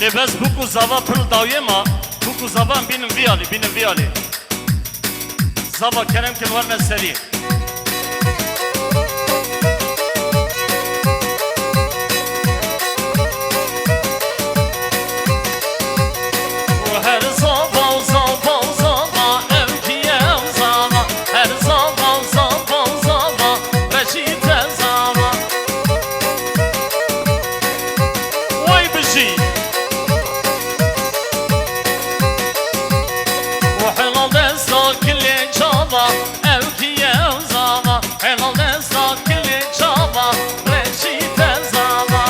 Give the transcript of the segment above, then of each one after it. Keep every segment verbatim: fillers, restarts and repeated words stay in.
Ê bes bûk û zava pir li dawiyê ma, bûk û zava em bînin vî alî, bînin vî alî. Zava kerem kin werne serî. Her zava, zava, zava, ev kî ye zava? Her zava, zava, zava, Reşîd e zava. Wey bijî. Û helal desta kilê çava, ev kî ye zava? Helal desta kilê çava, Reşîd e zava.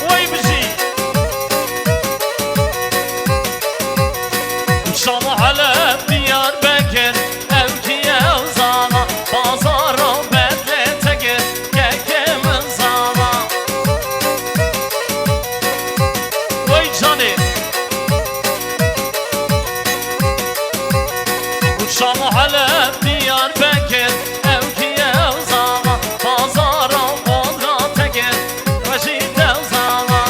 Wey bijî. Şam, Heleb, Diyarbekir, ev kî ye zava? Bazara bedle teke, kekê min zava. Wey canê. Şam, Heleb, Diyarbekir, ev kî ye zava? Bazara Qodrateke, Reşîd e zava.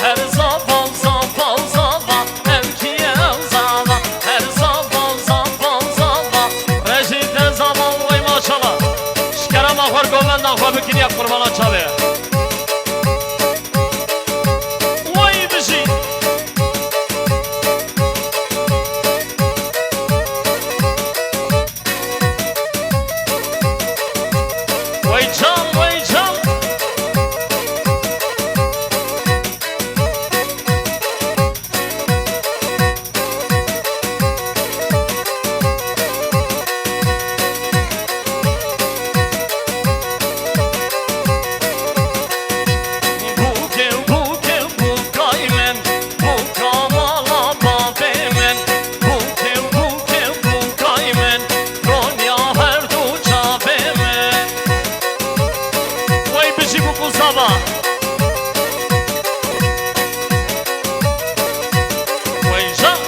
Her zava, zava, zava, ev kî ye zava? Her zava, zava, zava, Reşîd e zava. Wey maşallah. Ji kerema xwe govenda xwe bikiriye qurbana çavê. Wey bijî. Wey can, wey can. Bûke, bûke, bûkay min, bûka mala bavê min. Bûke, bûke, bûkay min, roniya her du çavê min. Wey bijî bûk û zava. Wey can.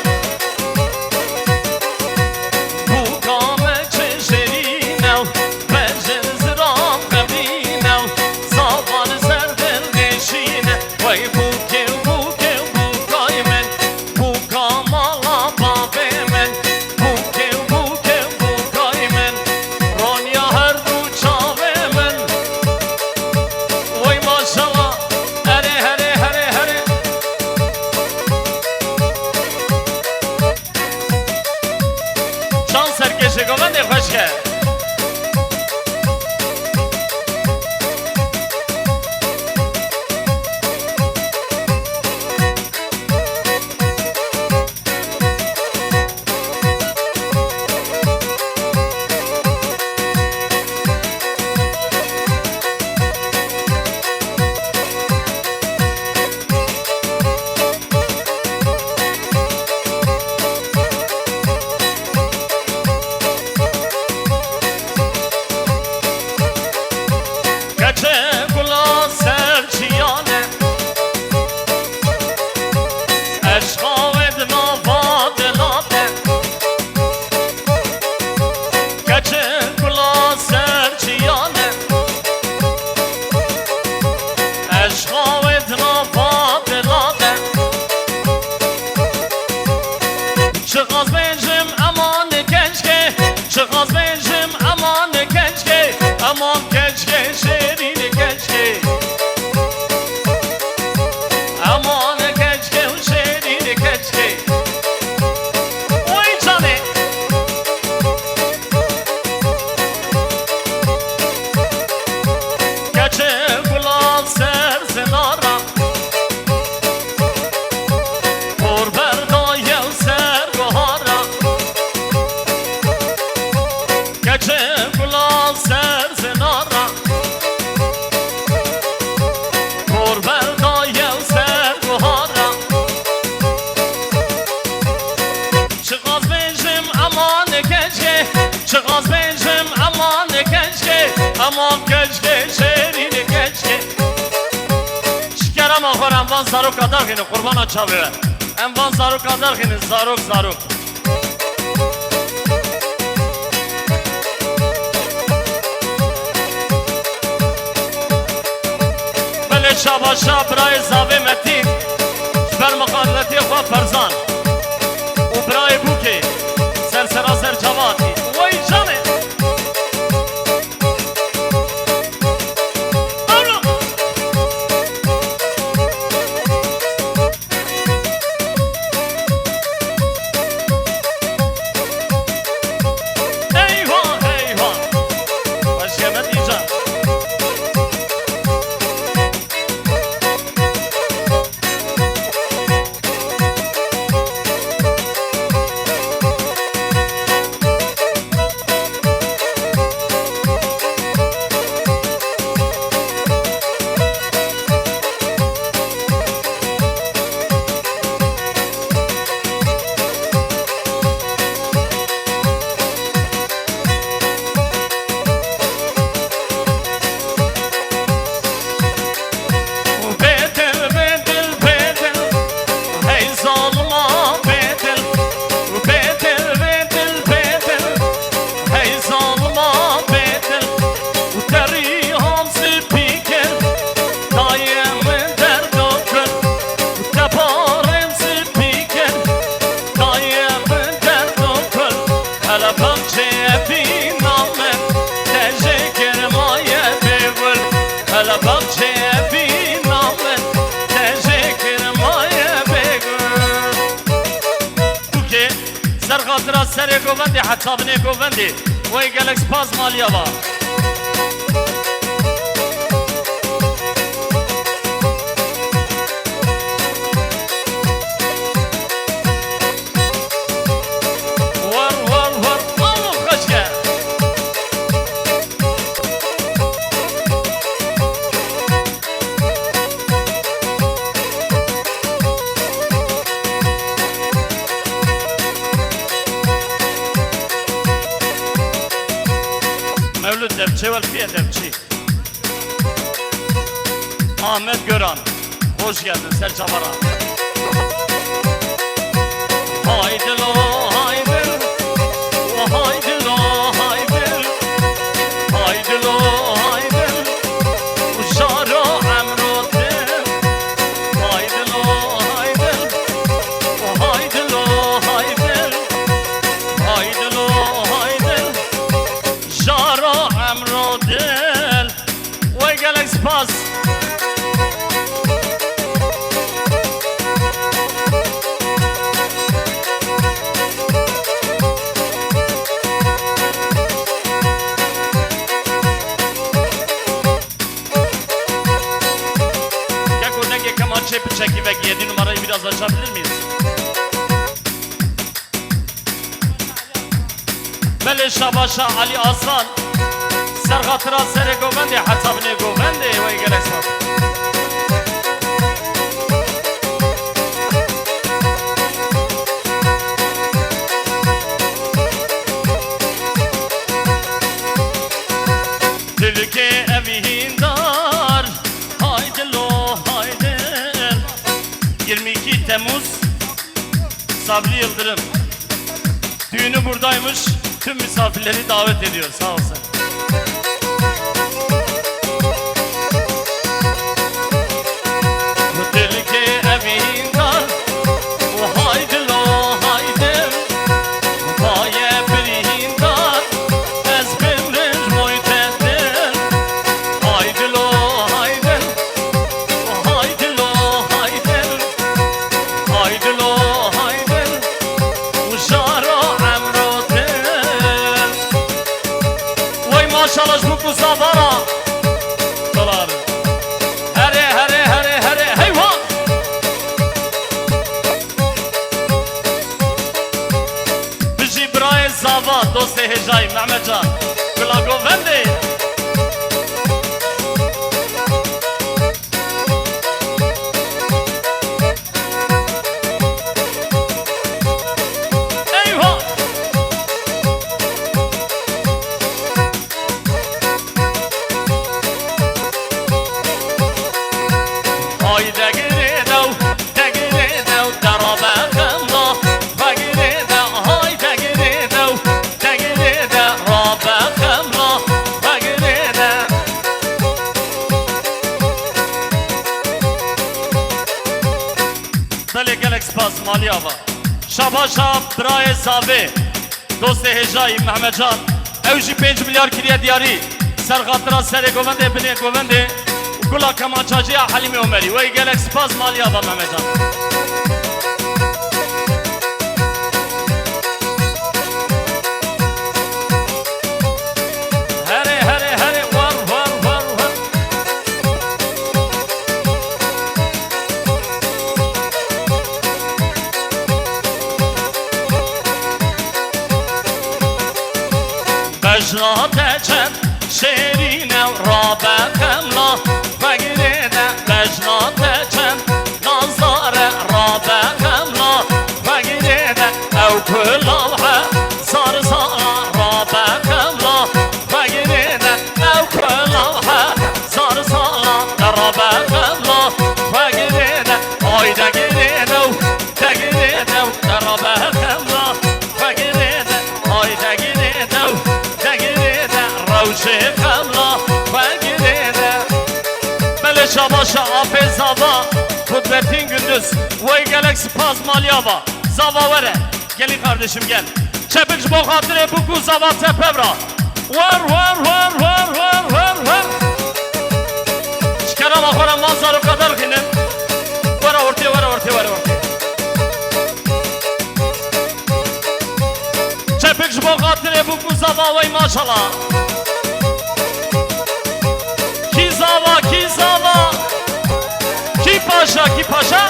Bûka me çi şirîn e, bejin ziram xemîn e, zava li ser dil nêşîne. Wey bûkê, bûkê, bûkay min, bûka mala bavê min. Bûkê, bûkê, bûkay min, roniya her du çavê min. Wey maşallah. Herê, herê, herê, herê. Çav serkêşê govendê xweş ke. Keçê gula ser çiyane, eşqa wê di nava dila de. Keçê gula ser çiyane, eşqa wê di nava dila de. Çiqas bêjim eman keşke, çiqas bêjim eman keşke, eman keşke, şêrîn keşke. Eman keşke û şêrîn keşke. Oy canê. Keçê gula ser zinara, por berdaye ser gohara. Keçê gula ser zinara, por berdaye ser gohara. Çiqas bêjim eman keşke, çiqas bêjim eman keşke, eman keşke, şêrîn keşke. Zaroka derxînin, qurbana çavê we. Em van zaroka derxînin, zarok, zarok. Belê şabaşa birayê zavê Metîn, ji ber miqaletê xwe Ferzan û birayê Bûkê, ser sera ser çava hatî. Wey canê! Eyvah, eyvah. Hoş geldin Dîcan. Bêdil, bêdil, bêdil, hey zalima bêdil. Bêdil, bêdil, bêdil, hey zalima bêdil. Terî han spî kir, dayê min derdo kir. Te parên spî kir, dayê min derdo kir. Hele bexçeyê bîna min, te jê kir maye bêgul. Hele bexçeyê bîna min, te jê kir maye bêgul. Bûkê, ser xatira serê govendê, heta binê govendê. Wey gelek spas maliya va. War, war, war, alo xweşke. Mevlüt Depçi, Welfiye Depçi. Ahmet Göran, hoş geldin, ser çavara. Haydi lo, haydi. Haydi lo, haydi. Haydi lo, haydi. Jaro emro dil. Haydi lo, haydi. Haydi lo, haydi. Haydi lo, haydi. Jaro emro dil. Wey gelek spas. Keko dengê kema çê piçekî vegiye. Dî numarayı biraz açabilir miyiz? Belê şabaşa Alî Aslan. Ser xatira serê govendê, heta binê govendê, wey gelek spas. Dilkê evî hîndar, haydi lo, haydi. Yirmi iki Temmuz, Sabri Yıldırım. Düğünü buradaymış. Tüm misafirleri davet ediyor. Sağ olsun. Dilkê evîndar û haydi lo haydi. Baye birîndar ez bimrim moy te dil. Haydi lo haydi. Haydi lo, haydi. Haydi lo, haydi. Û jaro emro dil. Wey maşallah ji bo ku zavara. Dolar. Here, here, here, here. Heywa! Bijî birayê zava, dostê hêjayî, Mehmet Can. Gula govendê. Eyvah! Aliyava. Şabaşa birayê Zavê, dostê hêjayî Mehmetcan. Ew jî pênc milyar kiriye diyarî. Serxatira serê govendê, binê govendê. Gula kemançaciya Helîmê Omerî. Wey gelek spas Maliyava Mehmetcan. Herê, herê, herê, war, war, war, war. Bejna te çend şêrîn e, rabe xemla, xwe girê de. Bejna te çend nazar e, rabe xemla, xwe girê de. Ew kulaw he, zar zala, rabe xemla, xwe girê de. Ew kulaw he, zar zala, rabe xemla, xwe girê de. Ay de girê de, de girê de, rabe xemla, xwe girê de. Ay de girê de, de girê de, rewşê xemla, xwe girê de. Belê şabaşa apê Zava, Kudrettin Gündüz, wey gelek spas Maliyava. Zava were. Gelî kardeşim gel. Çepik ji bo xatirê bûk û Zava tepev ra. Wer, wer, wer, wer, wer, wer, wer. Ji kerema xwe re van zaroka derxînin. Were ortê, were ortê, were ortê. Çepik ji bo xatirê bûk û Zava wey maşala. Kî Zava, kî Zava. Kî paşa, kî paşa.